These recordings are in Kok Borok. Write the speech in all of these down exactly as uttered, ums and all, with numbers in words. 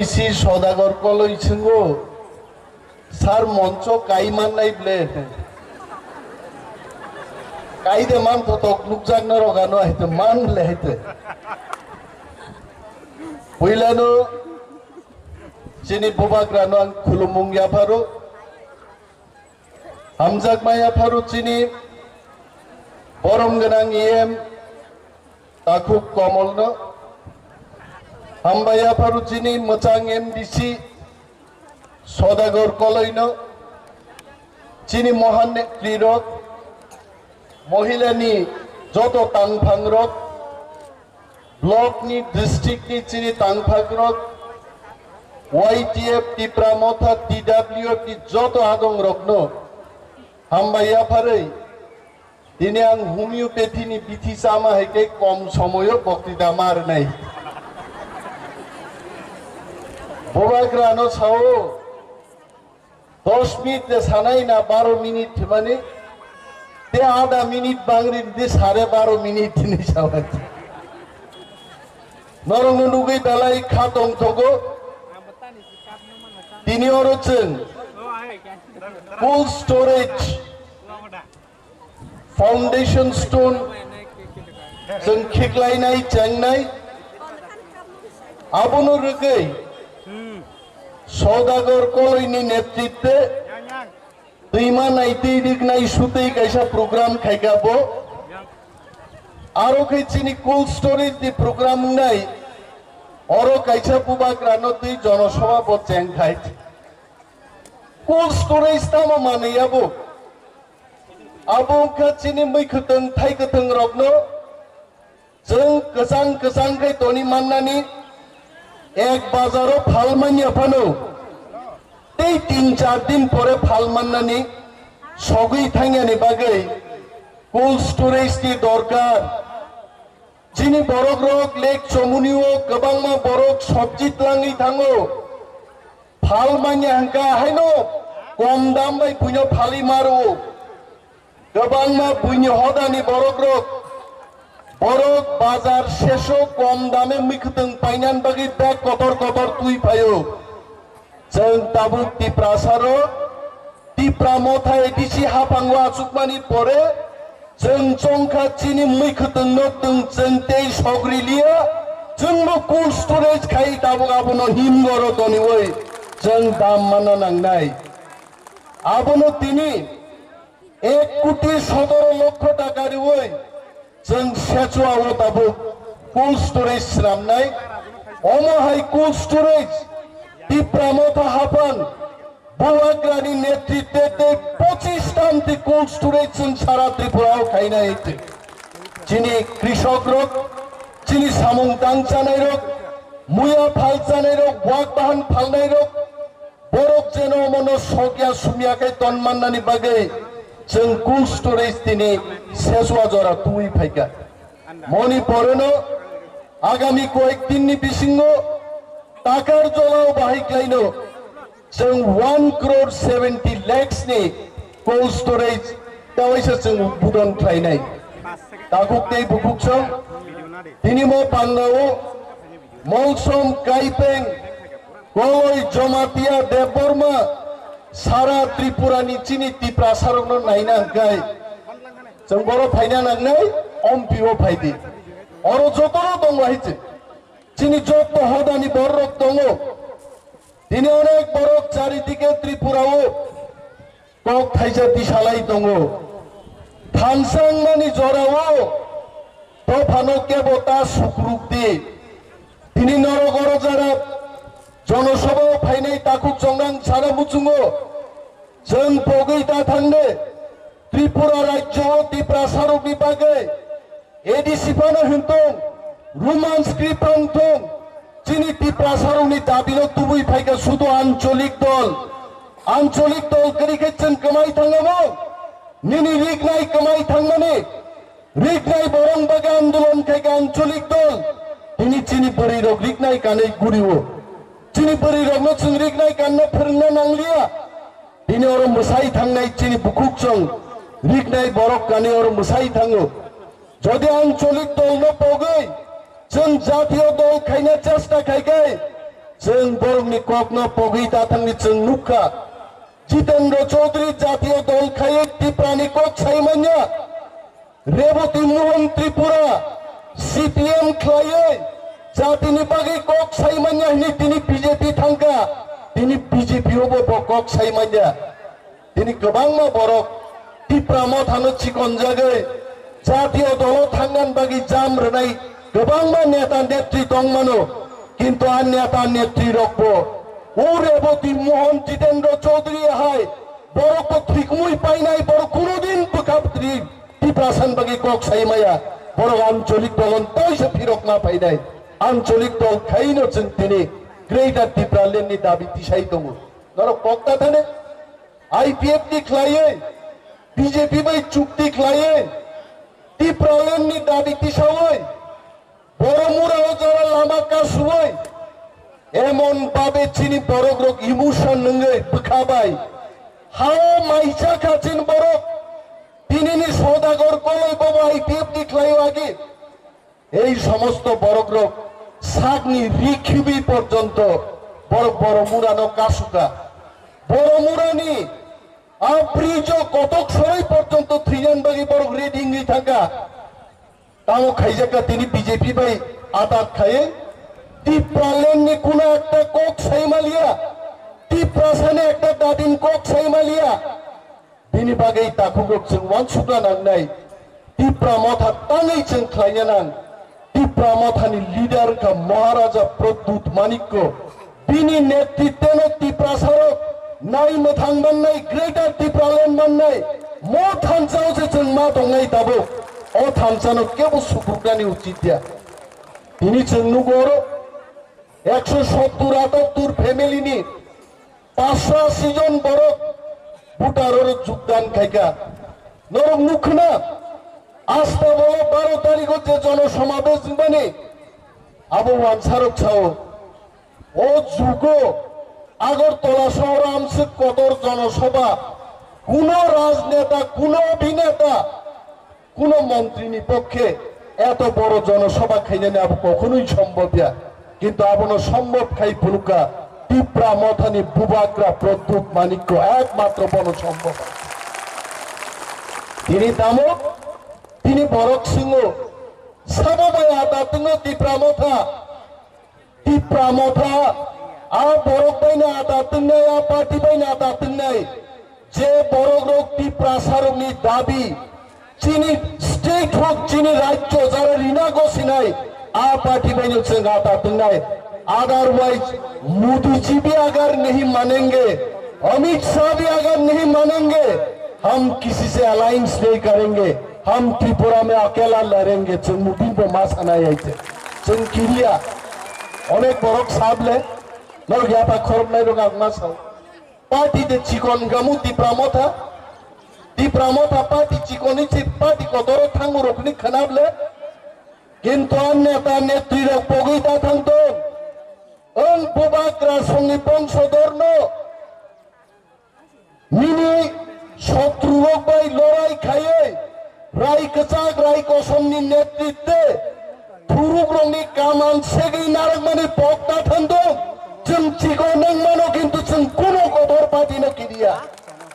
Isi Sodagar Koloi swngo, "Sir, moncho kai mannai ble?" Kai de man thotok nukjak norok ano hai te man le hai te. Puilano chini bubagrano ang khulumung yapharo. Hamjakma yapharo chini borom gwnang E M Takhuk Komolno. Hambai yapharo chini mwchang M D C Sodagar Koloino, chini mohan netrirok, mohilani joto tangphangrok, block ni, district ni chini tangphangrok, Y T F, Tipra Motha, T W F ni joto adongrokno hambai yapharwi tini ang homeopathy ni bithi chama hai khe kom somoyo boktita ma rwnai. Bubagrano sao, dos minute de sanai na baro minute hwnmani, te ada minute bangri di sare baro minute hwnwi sabai. Norokno nugwi belai kha tongthogo. Tini oro chwng cold storage foundation stone chwng khiklainai, chengnai, abono rwgwi Sodagar Koloini netritwe twima naitwi riknai sutwi kaisa program khaikha bo. Aro khe chini cold storage ni program wngnai, oro kaisa bubagrano twi jonosobha bo chengkhai. Cold storage tamo manwi abo? Abo wngkha chini mui kwthwng thai kwthwng rokno chwng kwchang kwchang khe toni mannani, ek bazaro phal manya phano tei tin char din pore phal mannani sogwi thangyani bagwi cold storage ni dorkar. Chini borok rok lake chomuni o kwbangma borok sobji tlangwi thango. Phal manya hwnkha haino kom dam bai buino phalwi maro. Kwbangma buini hodani borok rok, borok bazar seso kom dame mwkhwtwng painan bagwi bag kotor kotor twi phaio. Chwng tabuk Tiprasa rok, Tipra Motha A D C haphango achukmani pore, chwng chongkha chini mwkhwtwngno twng chwng tei sogri liya, chwngbo cold storage khai tabuk abono himgoro toniwi chwng dam manna nangnai. Abono tini ek koti sotoro lokho taka riwi chwng Sechua o tabuk cold storage swnamnai. Omo hai cold storage Tipra Motha haphang Bubagrani netritwe tei pochis tamti cold storage chwng sara Tripura o khainai. Chini krishok rok, chini samung tang chanai rok, muya phal chanai rok, wak bahan phalnai rok, borok jeno omono sokya sumya khe ton mannani bagwi chwng cold storage tini Sechua jora twi phaikha. Moni porono agami koyek din ni bisingo takar jolao bahai klaino chwng one crore seventy lakhs ni cold storage kawaisa chwng budon khlainai. Takhuk tei bukhuk chwng tini mo pangao Molsom, Kaipeng, Koloi, Jamatia, Debbarma, sara Tripura ni chini Tiprasa rokno naina hwnkhe chwng boro phaina nangnai, ompi o phaidi. Oro jotono tongo hai chwng. Chini joto hodani bororok tongo. Tini onek borok charidike Tripura o kok thaisa tisalai tongo. Thansa wngmani jorao dophano kebo ta sukruk di. Tini norok oro jara jonosabha o phainai takhuk chongnang sana muchungo. Chwng pogwi ta thangde Tripura rajyo o Tiprasa rokni bagwi A D C phano hintung, Roman script phano thung, chini Tiprasa rokni dabi no tubui phaikha sudu ancholik dol. Ancholik dol kwrwi khe chwng kwmai thangamo, nini riknai kwmai thangmani, riknai borong bagwi andolon khaikha ancholik dol. Tini chini bwrwi rok riknai kanwi gurio. Chini bwrwi rokno chwng riknai kanna phwrwngna nangliya. Tini oro mwsai thangnai chini bukhuk chwng riknai borok kani oro mwsai thango. Jodi ancholik dol no pogwi chwng jatiyo dol khaina chesta khai khai, Chwng borokni kokno pogwi tathangni chwng nukha. Jitendra Chaudhary jatiyo dol khaiwi Tiprani kok sai manya. Reboti Mohan Tripura C P M khlaiwi jatini bagwi kok sai manya hwnwi tini B J P thangkha. Tini B J P o bo, bo kok sai manya. Tini kwbangma borok Tipra Mothano chikonjagwi jatiyo dolo thangna bagwi jam rwnai kwbangma neta netri tongmano, kintu a neta netri rokbo o Reboti Mohan Jitendra Chaudhary hai borokbo thwikmui painai, borok kunodin bwkha bwtwi Tiprasani bagwi kok sai maya, borok ancholik dol toisa phirokna phainai, ancholik dol khaino chwng tini Greater Tipraland ni dabi tisai tongo. Norok kok ta thane? I P F T khlaiwi, B J P bai chukti khlaiwi, Tipraland ni dabi tisawi, Boromura o jora lama kasuwi, emon babe chini borok rok emotion nungwi bwkha bai hao maisa kha chini borok. Tinini Sodagar Koloi bobo I P F T khlaiwi agi. Ei somosto borok rok sakni ri khibi porjonto borok Boromurano kasuka. Boromurani a bridge o kotok sorai porjonto thwinan bagwi borok ready wngwi thangkha. Tamo khaijakka tini B J P bai atat khaiwi Tipraland ni kuno ekta kok sai maliya, Tiprasani ekta dadin kok sai maliya. Bini bagwi takhukrok chwng uansukna nangnai. Tipra Motha tangwi chwng khlaina nang. Tipra Mothani leader wngkha Maharaja Pradyut Manikko. Bini netritwno Tiprasarok nai mwthang mannai Greater Tipraland mannai. Mo thansa o se chwng ma tongnai tabuk. O thansano kebo sukruknani uchit ya. Tini chwng nugo oro ekso sottur atattur family ni Paanch sho asi jon borok voter oro jogdan khaika. Norok nukhna, asta bolo baro tarikh o je jono somabesh wngmani, abo wansarok sao. O jugo Agartala sohoro amswk kotor jono soba, kuno rajneta, kuno abhineta, Kuno montri ni pokkhe eto boro jonosabha khainani abo kokhono sombhob ya, kintu abono sombhob khai phunukha Tipra Mothani bubagra Pradyut Manikko, ekmatro bono sombhob. Tini tamo, tini borok singo, sabo bai ada twngo Tipra Motha. Tipra Motha, a borok bai no ada twngnai, a party bai no ada twngnai. Je borok rok Tiprasa rok ni dabi, chini state hok, chini rajyo jara rina gosinai, a party bai no chwng ada twngnai. Otherwise, Modi ji bhi agar nahi manenge, Amit Shah bhi agar nahi manenge, hum kisi se alliance nahi karenge. Hum Tripura mein akela larenge, chwng mubin bo ma sana yaite. Chwng kiriya. Onek borok sable, norok yata khoroknai rok ang ma sao. Party de chikon gamu Tipra Motha. Tipra Motha party chikon ni chi party kotoro thangu rokni khanable. Kintu an neta netri rok pogwi ta thang tong. Ang bubagra songni bongsodor no. Nini sotru rok bai lorai khaiwi, rai kwchak, rai kosom ni netritwe, thuruk rok ni kaman segwi narwkmani pok ta thang tong. Chwng chikon wng mano, kintu chwng kuno kotor party no kiriya.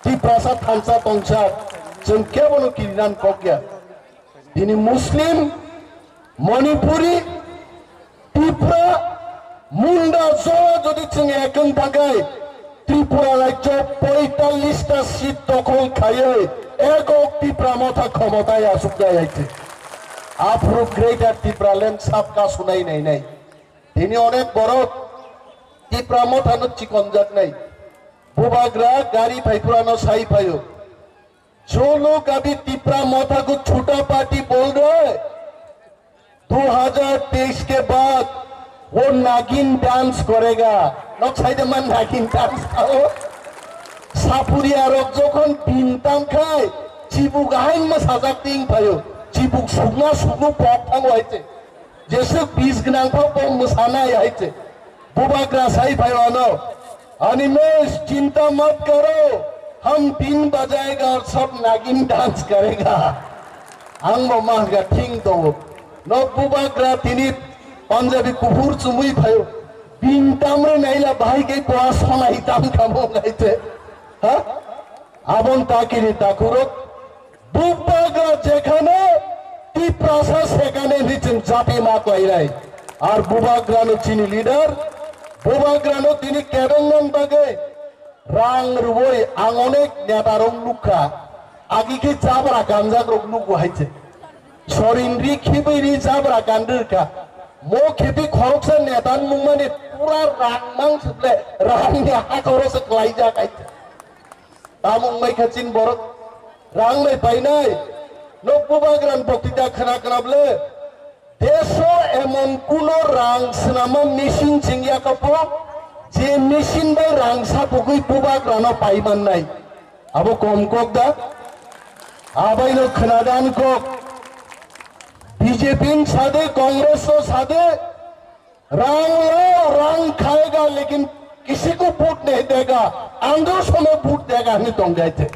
Tiprasa thansa tongsa, chwng kebono kirinan kok ya. Tini Muslim, Manipuri, Tipra, Munda jora jodi chwng ek wng thangkhe, Tripura rajyo poitallish ta seat dokhol khaiwi ekok Tipra Motha khomotaya asuknai hai se. Aphuru Greater Tipraland sabka sunai nainai. Tini onek borok Tipra Mothano chikonjaknai. Bubagra gari phaiphurano sai phaio. जो लोग अभी तिपरा मोथा को छोटा पार्टी बोल रहे हैं, दो हज़ार तेईस के बाद वो नागिन डांस करेगा। Nok saide man nagin dance khao. Sapuri arok jokhon bintang khai, chibuk ahain ma sajak ting phaio. Chibuk sukna suknu pok thang waite. Jesuk bis gnang pha pom mwsanai hai se. Bubagra sai phaio ano. Animesh, chinta mat karo. Hum pin bajayega aur sab nagin dance karega. Ang bo ma ga thing do. No bubagra tini Punjabi kuphur chumui phaio. Tin tamre naila bahai khe poa sonai tam kamo ngaite. Ha? Abon takiri takurok. Bubagra jekhane Tiprasa sekhane niching japi ma koirai. Ar Bubagrano chini leader, Bubagrano tini kebengnan bagwi rang rwoi ang onek netarok nukha. Agi khe jabra kanjakrok nugo hai se. Sorin ri khibi ri jabra kandir kha. Mo khibi khoroksa netan nungmani pura rang mang suple rangni hakoro se klaijak hai se. Tamung mai kha chin borok rang mai painai. Nok Bubagran boktita khna khna ble. Deso emon kuno rang swnama machine chingya kapo, je machine bai rang sapugwi Bubagrano pai mannai. Abo kom kok da? Abaino khnadan kok. B J P ni sade, Congress o sade, rang lao, rang khayega, lekin kisi ko vote nahi dega, andro somoy vote dega hini tonggai the.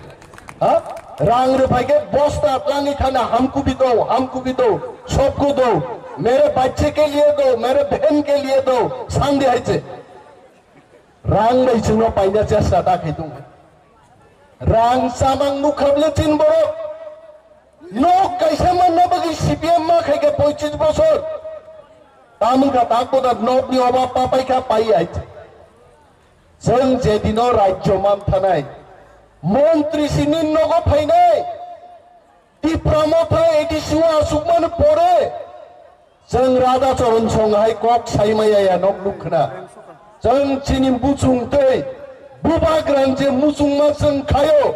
Ha? Rang rwphai khe bosta tlangwi thana hamkubi do, hamkubi do, sobko do, mere bachche ke liye do, mere behen ke liye do, sandi hai che. Rang bai chwngno paina chesta da khai tong. Rang chamang nukha ble chin borok. Nok kaisa manna bagwi C P M ma khai khe poichis bosor. Tamung kha tak boda nokni obab pa pai kha pai ai. Chwng je dino rajyo man thanai, montri sini nogo phainai, Tipra Motha A D C o asukmani pore, chwng Radha Charan Song hai kok sai maya ya nok nuk khna. Chwng chini muchung tei Bubagrani je muchungma chwng khayo,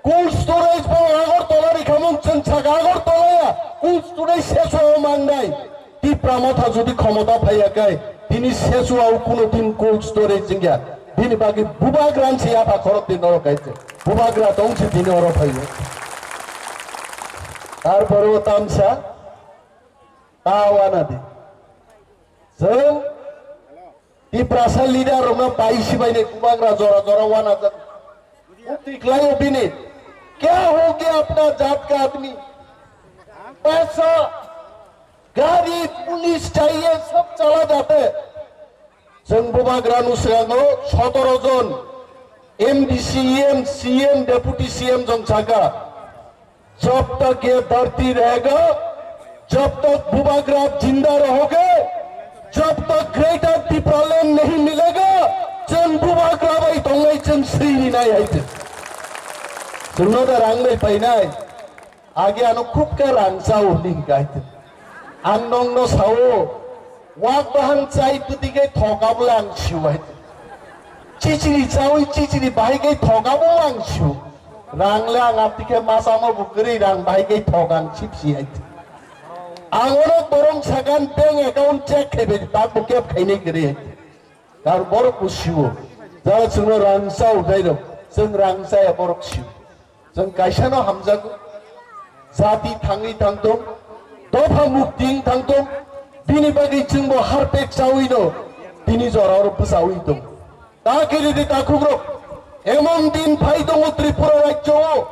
cold storage bo Agartala ri khamung chwng saka Agartala ya, cold storage seso mangnai. Tipra Motha jodi khomota phaiya kai, tini Sesuwa o kuno din cold storage wngya. Bini bagwi Bubagrani se yapha khorok din norok kaise. Bubagra tong se tini oro phaiyo. Tarpore o tamsa ta wana di. Chwng Tiprasa leader rokno pai sibaini Bubagra jora jora wana jak. Ukti khlaio bini. Kya ho gaya apna jaat ka aadmi? Paisa, gari, police chahiye, sab chala jate. Chwng Bubagrano swngo sotoro jon M D C, E M, C M, Deputy C M jong saka. जब तक ये धरती रहेगा, जब तक बुबाग्रा जिंदा रहोगे, जब तक ग्रेटर टिप्रालैंड नहीं मिलेगा, जों बुबाग्रा bai tongnai chwng sri rinai hai se. Chwngno da rang bai painai. Age ano khub khe rang chao hwnwi hwnkha hai se. Ang nokno sao, wak bahan chai bwtwi khe thok abo le ang sio hai se. Chichiri chawi chichiri bahai khe thok abo ang sio. Rang le ang apti khe masamo bo kwrwi rang bahai khe thok ang sipsi hai se. Ang ono borong sagan bank account check khai bai tak bo kep khainai kwrwi hai se. Kar borok bo sio. Jara chwngno rang chao dai rok. Chwng rang chaya borok sio. Chwng kaisano hamjago. Jati thangwi thangtong, dopha mukti wng thangtong, bini bagwi chwngbo harpek chawino tini jora oro bwchawi tong. Ta kiri di takhukrok, emon din phai tongo Tripura rajyo o,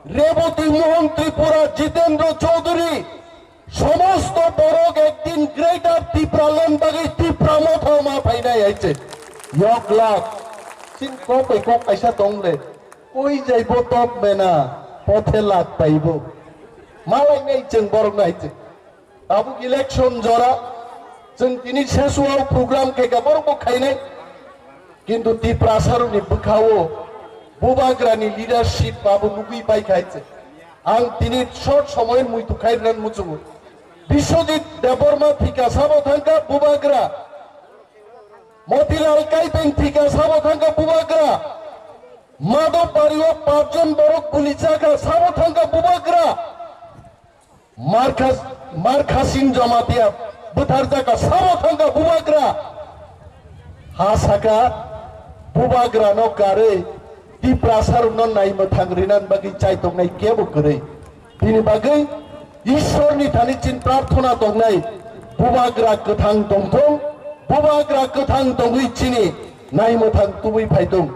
Reboti Mohan Tripura, Jitendra Chaudhary, somosto borok ekdin Greater Tipraland bagwi Tipra Motha ma phainai hai se. Yok lak, chin kok bai kok kaisa tong le. Koi jaibo top mena, pothe lak paibo. Malai nai chwng borok nai chwng. Tabuk election jora, chwng tini Sesuwa o program khaika borok bo khainai. Kintu Tiprasa rokni bwkhao Bubagrani leadership abo nugwi pai khai chwng. Ang tini short somoy muitu khai rwna muchungo. Biswajit Debbarma thika sabo thangkha Bubagra. Motilal Kaibeng thika sabo thangkha Bubagra. Madhop Bario pachjon borok guli chakha sabo thangkha Bubagra. Markhas-, Markhasing Jamatia bwthar jakha sabo thangkha Bubagra. Ha saka Bubagrano karwi Tiprasarokno naimwthang rinani bagwi chaitongnai kebo kwrwi. Bini bagwi Ishwarni thani chin prarthona tongnai, Bubagra kwthang tongthung, Bubagra kwthang tongwi chini naimwthang tubui phaithung.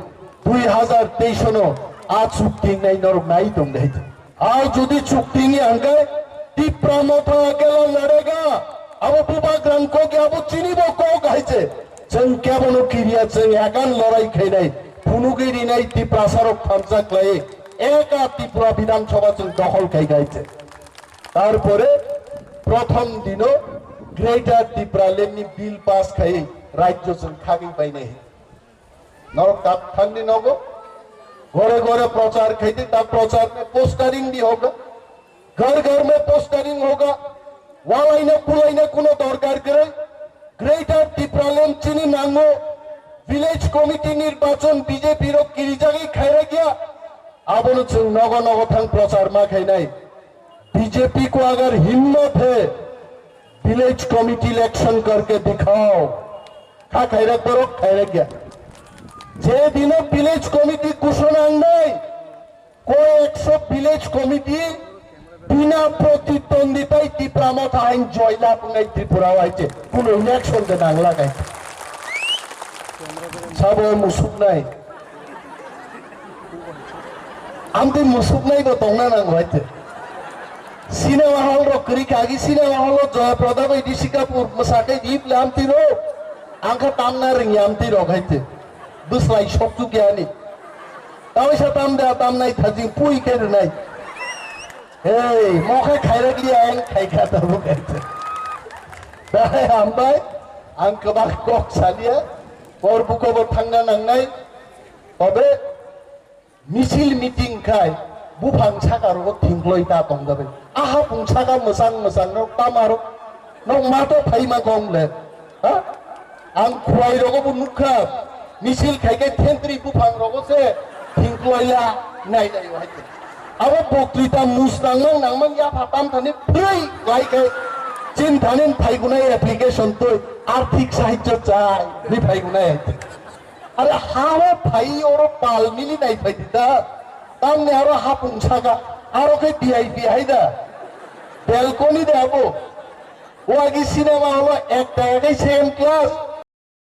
Dui hazar teis no a chukti wngnai norok nai tong dai. A jodi chukti wngya hwnkhe Tipra Motha akela ladega, abo Bubagrani kok ya, abo chinibo kok hai se. Chwng kebono kiriya, chwng ekan lorai khainai, phunugwi rinai Tiprasarok thansa khlai, eka Tripura Bidhan Sabha chwng dokhol khai gaite. Tarpore prothom dino Greater Tipraland ni bill pass khai rajyo chwng khagwi painai. Norok tat thangni nogo, gore gore prochar khaidi, ta prochar mein postering bhi hoga, ghar ghar mein postering hoga. Walaina kulaina kuno dorkar kwrwi. Greater Tipraland chini nango. Village committee nirbachon B J P rok kirijagwi khairagya. Abono chwng nogo nogo thang prochar ma khainai. B J P ko agar himmat hai, village committee election karke dikhao. Kha khairak borok khairak ya. Je dino village committee kuson angnai, ko ekso village committee bina protitwanditai Tipra Motha hain joy lab wngnai Tripura o hai se. Kuno election de nangla kai. Sabo musuknai. Amtwi musuknai bo tongna nango hai se. Cinema hall rok kwrwi kha, agi cinema hall o Joya Prada bai Rishi Kapoor mwsakhe di ble amtwi rok. Ang kha tamna rwngya amtwi rok hai se. Bwslai sokchuk yani. Tawai sa tam da tamnai thajing pui khe rwnai. Hey, mo khe khairak liya ang khai kha tabuk hai se. Dai hambai, ang kwbang kok saliya. Hor buko bo thangna nangnai. Tobe misil meeting khai buphang saka rogo thingkloi ta tong jabe. Aha pung saka mwsang mwsang rok tama rok. Nok ma to phai ma kong le. Ha? Ang khuai rogo bo nukha. Misil khai khe thentri buphang rogo se thingkloi la nai nai wai. Abo boktwita mus nangmang nangmang ya pha tam thani phrei lai khe chin thanin phai gunai application toi arthik sahityo chai ri phai gunai. Are hao phai oro pal mili nai phai di da. Tamni aro hapung saka, aro khe V I P hai da. Balcony da abo. Wagi cinema holo ek taka khe second class.